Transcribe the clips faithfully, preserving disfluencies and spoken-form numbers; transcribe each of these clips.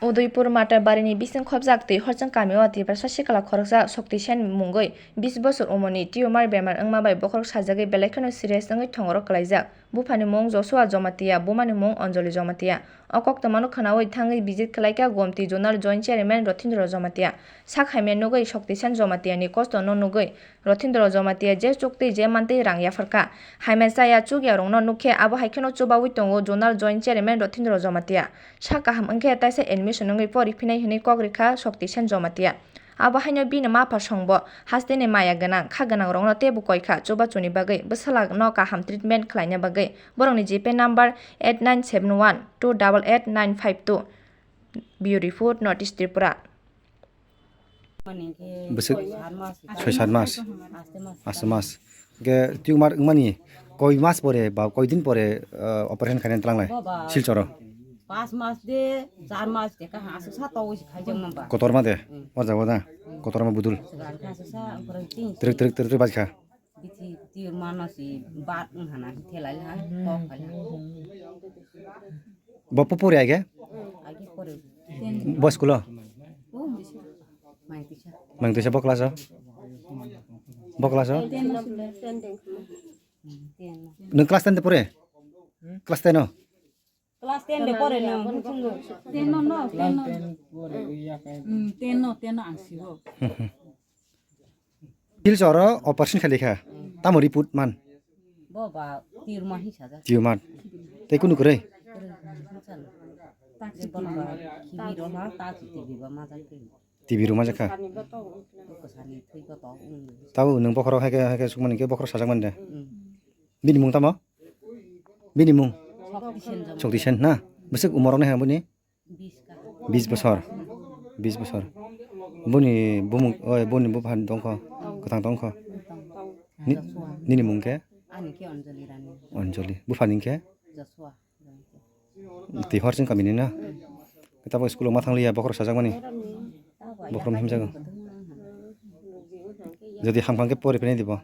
Udaipur Matarbarini bising khobjak twi Horchong kamio Tiprasa sikla khoroksa Shakti Sen mungwi bis bosor umorni tumor bemar wngma bai bokhorok sajagwi belai kheno serious wngwi thongoro kwlaijak. Buphani mung Joshua Jomatia, bumani mung Anjali Jomatia. O koktwmano khwnawi thangwi visit khlaikha Gomti Zonal Joint Chairman Rothindra Jomatia. Sak hamya nugwi Shakti Sen Jomatia ni kosto no nugwi Rothindra Jomatia je chukti je mantwi rang yapharkha. Hamya chaya chukya rokno nukhe abo hai kheno chubawi tongo Zonal Joint Chairman Rothindra Jomatia. Sak kaham wngkhe taisa admission wngwi pori phinai hwnwi kok rikha Shakti Sen Jomatia. Abo haino bini mapha songbo hasteni maya gwnang, kha gwnang rokno teibo koikha, chubachu ni bagwi, bwsala no kaham treatment khlaina bagwi. Borokni G Pay number eight nine seven one two double eight nine five two. Bureau Report, North East Tripura. Bwswk soi sat mas, aste mas. Hwnkhe tumor wngmani koi mas pore ba koi din pore, ah, operation khainani twlanglai Silchoro? Pas mas de, char mas de, kaha aswk sa towi se khaijak nang ba. Kotorma de, o jaga da, kotorma budul. Twrwk, twrwk, twrwk, twrwk bajkha. Bithi tumor no si bat wng hana thelai ha, kok khai ha. Bo pu puri age? Age pore. Bo school o? Maitisa. Maitisa bo class o? Bo class o? Nwng class ten de pore? Class ten o? Class ten de pore nwng. Ten no, no, ten no. Ten no, ten no ang sigo. Silchoro operation khalikha. Tamo report man? Bo ba tumor hi sajak. Tumor. Tei kunu kwrwi? Kwrwi, kwrwi, kwrwi. Taksi Bo ba tumor. Khibi rwma, taksi T V ba majak twi. T V rwma jakha. Kwsani thwi ba tong wng. Tabo nwng bokhorok hai khe, hai khe sukmani khe bokhorok sajak mani de. Mm. Bini mung tamo? Bini mung? Shakti Sen Jama. Shakti Sen na? Bwswk umor rok nai ha boni? Bis bosor. Bis bosor. Boni bumung, oi, boni buphan tongkho. Kwthang tongkho. Ni-, nini mung khe? Ani khe Anjali Rani. Anjali. Buphani khe? Joshua. Twi Horchong kamini na? Tabo school o ma thangliya, bokhorok sajakmani? Bokhorok himjago. Jodi hamkha khe pori phinai dibo.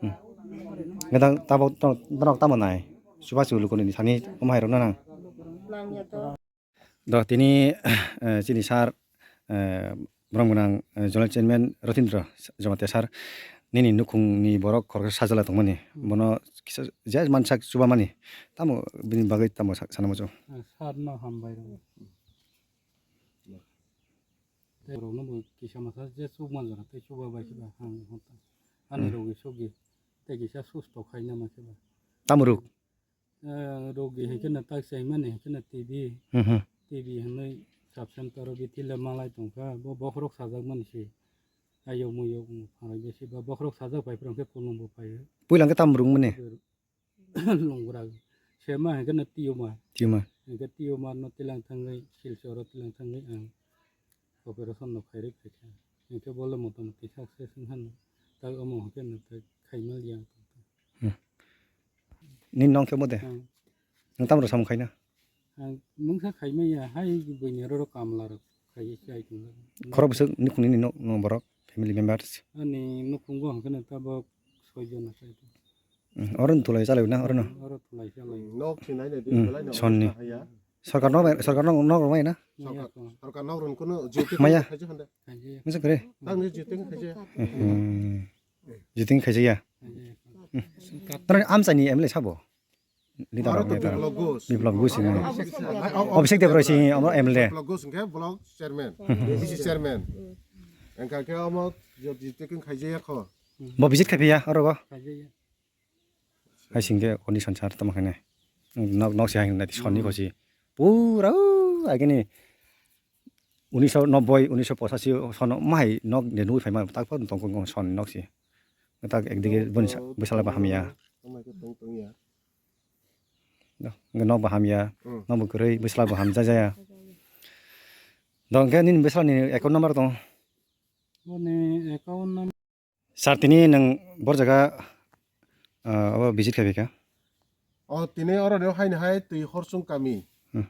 Hmm. Gadang tabo to, borok tamo nai? Chubachu luku ni sani omo hai rok na nang? Do tini, eh, chini sir, eh, borom gwnang, eh, Zonal Chairman Rotindra Jamatia sir, nini nukhung ni borok khoroksa sajala tongmani, bono kisa je mansak chubamani, tamo bini bagwi tamo sa-, sana muchung? Sir no hambai rw. Tei borokno bo kisa masa je chukma jora tei chuba bai khe ba ang hota. Ani Hmm. rogwi sogwi tei kisa susto khaina ma khe ba. Tamo rok? Eh, rogi hai kheno tak chaimani hai kheno T B, Hmm, hmm. T B hinwi sub center o bithi le malai tongkha, bo bokhorok sajakmani se. Ayok muyok pharai besi ba bokhorok sajak pai phwrwng khe kulung bo phai. Puila hwnkhe tamo rwngmani? Lungra sema hai kheno tumor. Tumor. Hwnkhe tumor no tilang thangwi Silchar o tilang thangwi ang operation no khairwi phaikha. Hwnkhe bole motamoti success wngkha no. Tak omo hwnkhe no tak khaimaliya. Hmm. Nini nong khe bo de? Hmm. Nwng tamo rw samung khaina? Ang mungsa khaimaya, hai buini oro kamla rok khaiwi chai tongla. Khorok bwswk nukhungni ni nok, nok borok, family members? Ani nukhungo hwnkhe no tabok soi jona chai tongo. Hmm, oro no tulai chalai na, oro no? Oro tulai chalai. Nok sinai de, Hmm, belai no sonni. Haya. Sorkar nok, sorkar nok, nok rok mai na? Maya Sorkar, to. Sorkar nok rok kuno jyoti Maya. Khaija hande. Khaija. Masa kore? Tang ni jyoti khaija. Hmm. Jyoti khaija ya? Khaija. Hmm. Tara amchani M L A sabo? Leader Aro rok to netar. Biplab Ghosh. Biplab Ghosh ni. Abhishek Debroy si amo M L A. Biplab Ghosh hwnkhe block chairman, Hmm. B C chairman. Engka khe amo jyoti khaija ya kho. Bo visit khai phiya oro go? Khaija ya. Hai singkhe condition sar tamo khainai. Nok, nok se hai nai sonni Hmm. khosi. Pura, uh, agini unisho nobboi, unisho pochashi sono mahai nok de nugwi phaima tak phano tongkho sonni nok se. Tak ekdige boni sa-, bwsala bo hamya. Tongmai khe tong tongya. No, nok bo hamya, Hmm. nok bo kwrwi, bwsala bo hamjajaya. Do hwnkhe nini bwsala ni account number tong? Boni account number. Sir, tini nwng bor jaga, ah, abo visit khai phaikha? O, tini oro ni haini hai twi Horsung kami. Hmm.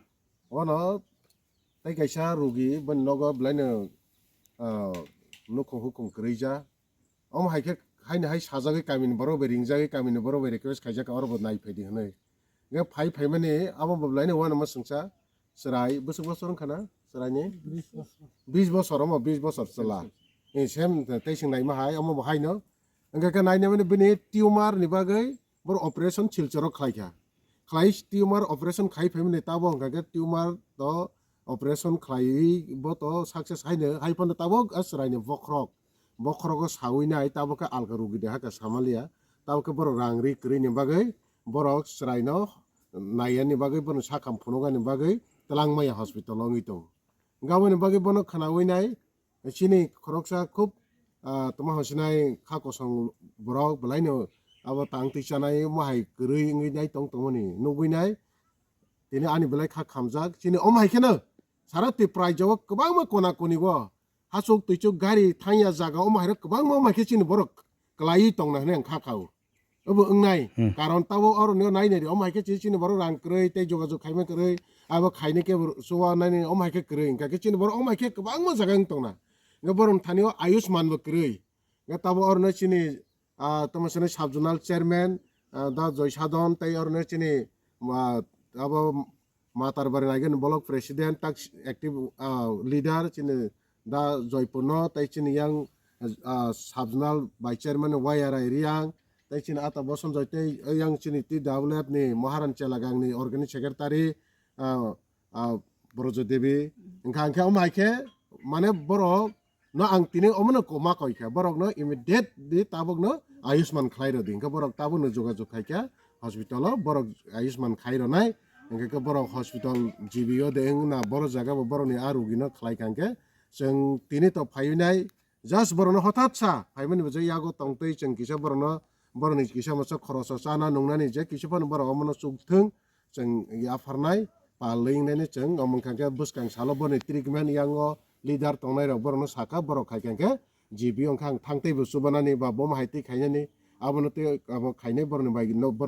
Ono tei kaisa rugi boni nogo belaino, ah, nukhung hukhung kwrwija. Omo hai khe haini hai sajagwi kamini borok bai ringjagwi kamini borok bai request khaijak oro bo nai phaidi hwnwi. Hwnkhe phai phaimani abo bo belai no uanama swngsa chwrai bwswk bosor wngkha na chwraini? Bis bosor, omo bis bosor chwla. Eh, sem tei swng naima hai, omo bo haino. Hwnkhe khe nainai mani bini tumor ni bagwi boro operation Silcharo khlai kha. Khlai tumor operation khai phaimani tabo hwnkha khe tumor to operation khlaiwi bo to success haino, hai phano tabok a chwraini bokhorok, bokhorogo sawi nai, tabok khe alka rugi de haka samaliya, tabok khe borok rang ri kwrwi ni bagwi borok chwraino naiya ni bagwi, bono sakam phunukani bagwi twlang maya hospital wngwi tongo. Hwnkhe aboni bagwi bono khwnawi nai, chini khoroksa khub, ah, tongma hosinai kha kosong borok belaino abo tang twi chanai omo hai kwrwi wngwi nai tong tongmani nugwi nai. Tini ani belai kha khamjak. Chini omo hai kheno sara Tripura jagao kwbangma kona koni o hachuk twichuk gari thangya jaga omo hai rok kwbangma omo hai khe chini borok kwlaiwi tongna hwnwi ang kha kha o. Obo wngnai. Hmm. Karon tabo oro no nai nai di. Omo hai khe chini, chini borok rang kwrwi tei jogajog khaima kwrwi. Abo khaina khe bo suwa nai nai omo hai khe kwrwi. Hwnkha khe chini borok omo hai khe kwbangma jaga wng tongna. Hwnkhe borok thani o Ayushman bo kwrwi. Hwnkhe tabo oro no chini, ah, tamo sini sub zonal chairman, ah, da Joy Sadon tei oro no chini, ah, abo Matarbari Naigen block president, tak active, ah, leader chini da Joypurno, tei chini yang, ah, sub zonal vice chairman Y R I Riang, tei chini ata Bosonjoi, tei yang chini T W F ni Maharan Chelagang ni organizing secretary, ah, ah, Brojo Devi. Hwnkha hwnkhe omo hai khe mane borok no ang tini omono koma koi kha, borok no immediate di tabok no Ayushman khlai rw di, hwnkhe borok tabok no jogajog khai kha hospital o, borok Ayushman khai rw nai, hwnkhe khe borok hospital G B o de wng na, borok jaga bo borok ni a rugi no khlai kha, hwnkhe chwng tini to phaiwi nai, just borok no hothat sa phaimani bo je yago tong twi chwng kisa borok no, borok ni kisa moso khoroso chana nungnani je kisa phano borok omono chuk thwng, chwng yapharnai, pal wngnani chwng, omo wngkha khe bwskang salo boni treatment yang o leader tongnai rok borokno sakha, borok khai kha khe G B wngkha ang thang teibo chubanani ba bomo hai twi khainani, abono tei abo khainai borokni bai no,